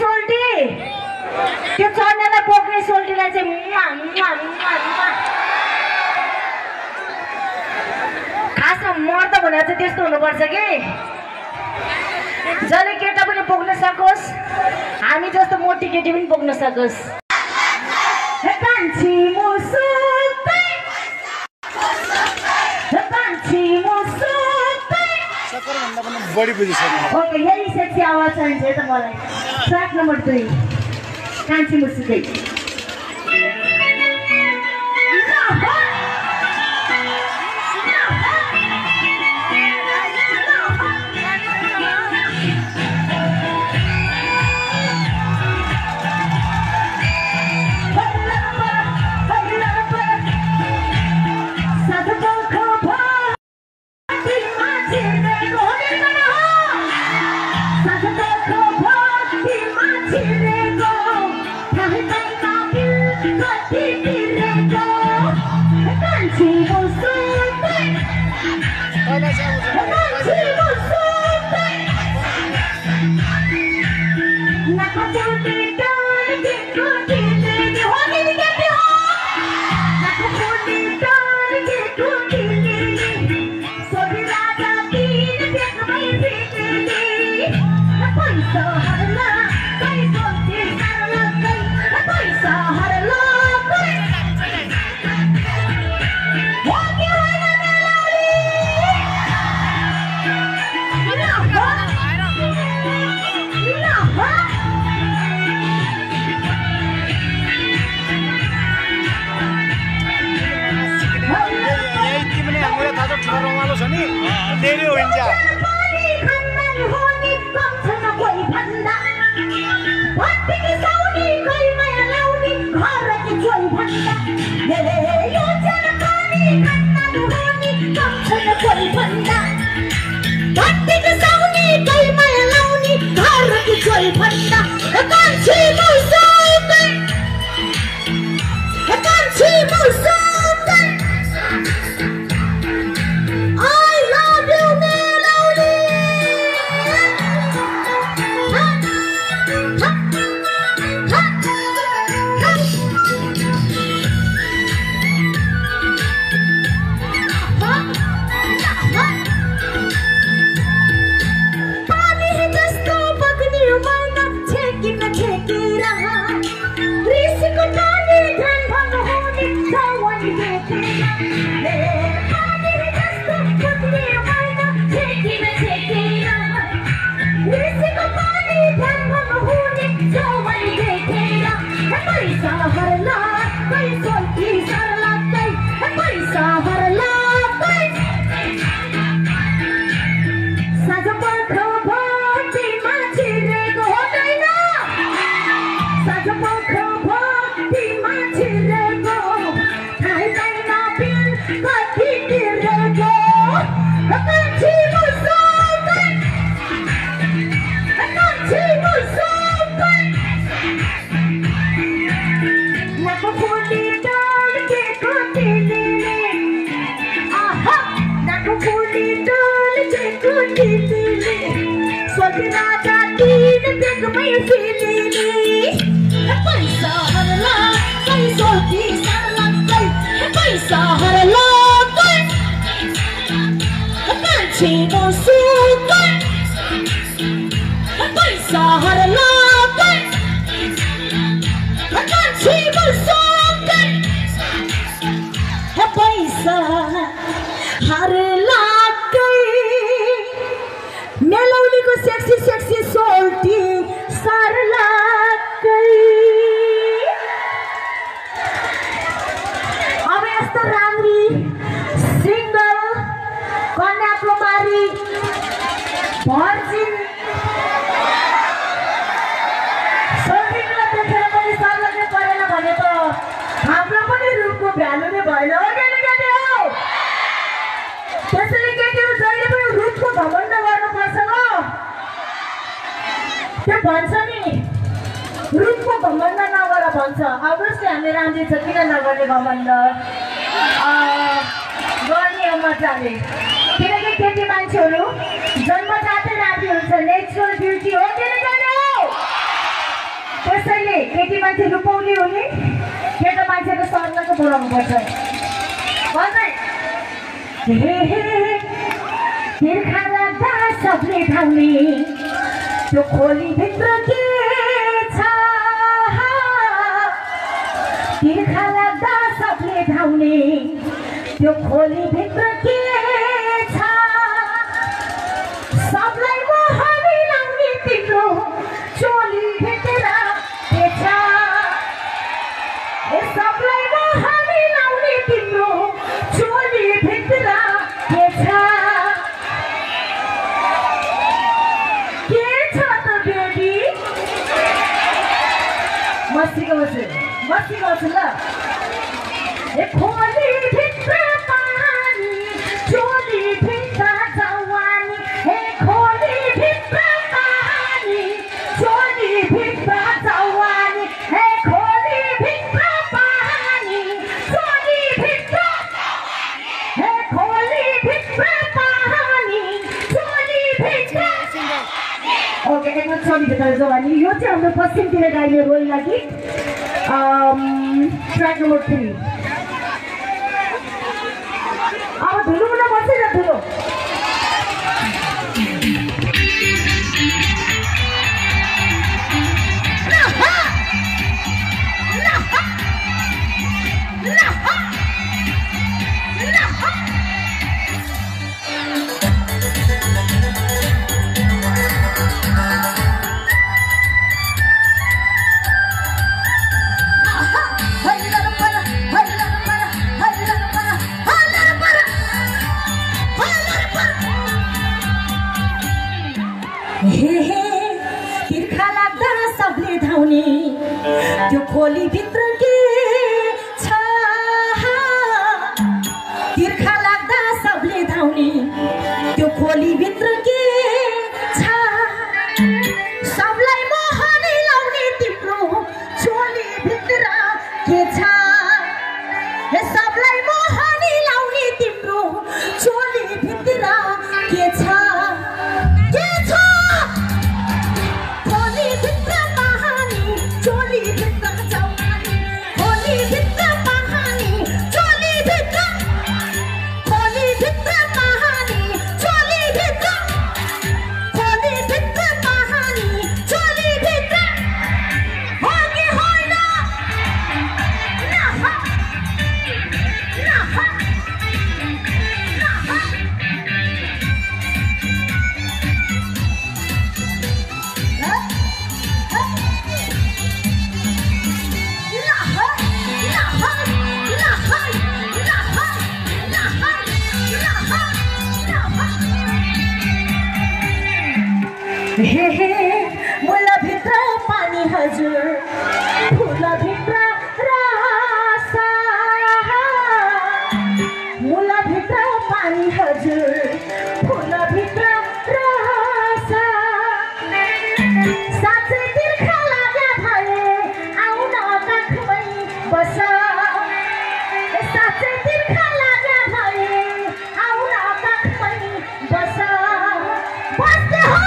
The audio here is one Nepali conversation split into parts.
सोल्टी त्यो चढ्नेलाई बोक्ने सोल्टीलाई चाहिँ खासमा मर्द भनेर चाहिँ त्यस्तो हुनुपर्छ कि जसले केटा पनि बोक्न सकोस् हामी जस्तो मोटी केटी पनि बोक्न सकोस्। बड़ी पोजिसन ओके यही सेक्सी आवाज चाहिन्छ त मलाई। ट्र्याक नम्बर 2 कान्छी मुसुकै मान्छे रुपाउने हो नि केटा मान्छेको सर्नको बोलाउनु पर्छ तिर्खा लाग्दा सबले ठाउने त्यो खोलीभित्र के छ तिर्खा लाग्दा सबले ठाउने त्यो खोलीभित्र के छ सबलाई मोहनी लाउने तिम्रो चोली भेटेर के छ सबलाई मोहनी लाउने तिम्रो चोली भेटेर के छ मस्ती गर्छु ल खोली भित्र पानी चोली भित्र जवानी खोली भित्र पानी चोली भित्र जवानी खोली भित्र पानी चोली भित्र खोली भित्र पानी चोली भित्र ओके एकमा चोली भित्र जवानी यो चाहिँ हाम्रो पश्चिमतिर गाइने रोल लागि ट्र्याक नम्बर 3 अब धुलो न बसेर धुलो तिर्खा लाग्दा सबले धाउने त्यो खोली भित्र के छ तिर्खा लाग्दा सबले धाउने त्यो खोली भित्र के छ सबलाई मोहनी लाउने तिम्रो चोली भित्र के छ सबलाई मोहनी लाउने तिम्रो चोली भित्र के छ मुला भित्र पानी हजुर फुला भित्र रासा मुला भित्र पानी हजुर फुला भित्र रासा साँच्चै तिर्खा लाग्या भए आउन काखमै बस साँच्चै तिर्खा लाग्या भए आउन काखमै बस बस्दै हो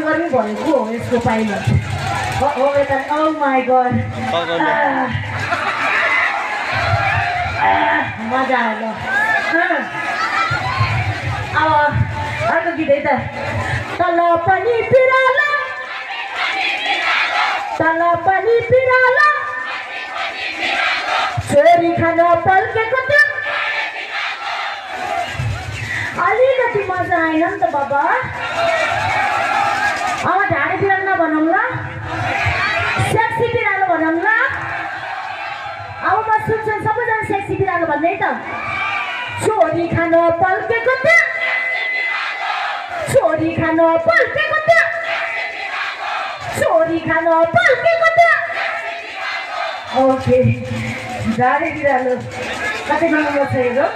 गर्नु भनेको हो यसको पाइलट oh my god मजा आयो अब अर्को गीत है त तल पनि पिरालो छोरी खान पल्केको त्यो अलिकति मजा आएन नि त बाबा अब ढाडे पिरालो नभनौँ ल सेक्सी पिरालो भनौँ ल अब म सुन्छु सबैजना सेक्सी पिरालो भन्दै त छोरी खान पल्केको त्यो छोरी खान पल्केको त्यो छोरी खान पल्केको त्यो ओके ढाडे पिरालो कति नम्बर छ यो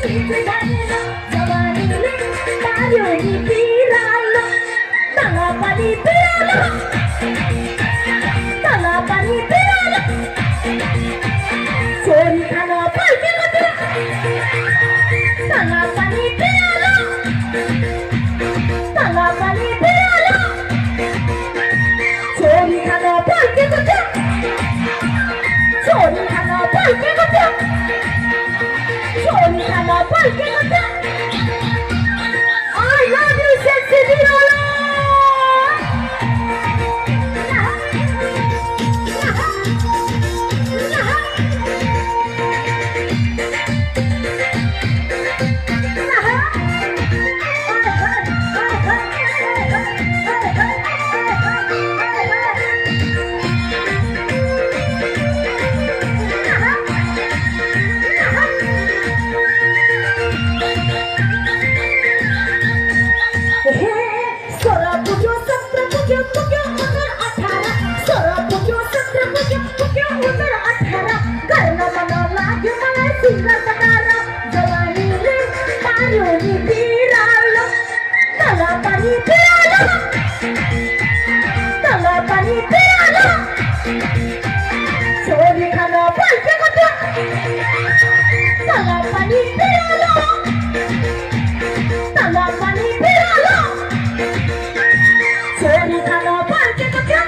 बिच धानेर जवानीले पार्यो नि बिरालो तल पनि बिरालो छोरी खान फर्केको थियो तल पनि बिरालो छोरी खान फर्केको थियो छोरी खान फर्केको थियो I love you sexy बिरालो छोरी खान फर्केको थियो तल पनि बिरालो छोरी खान फर्केको थियो छोरी खान फर्केको थियो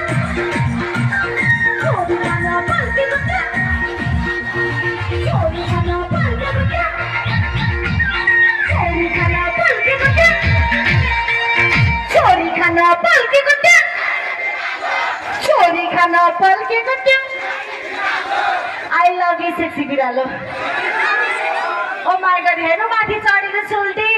छोरी खान फर्केको थियो छोरी खान फर्केको थियो छोरी खान फर्केको थियो छोरी खान फर्केको थियो I love you sexy बिरालो Oh my god हेर्नु माथि चढेको छ उल्टी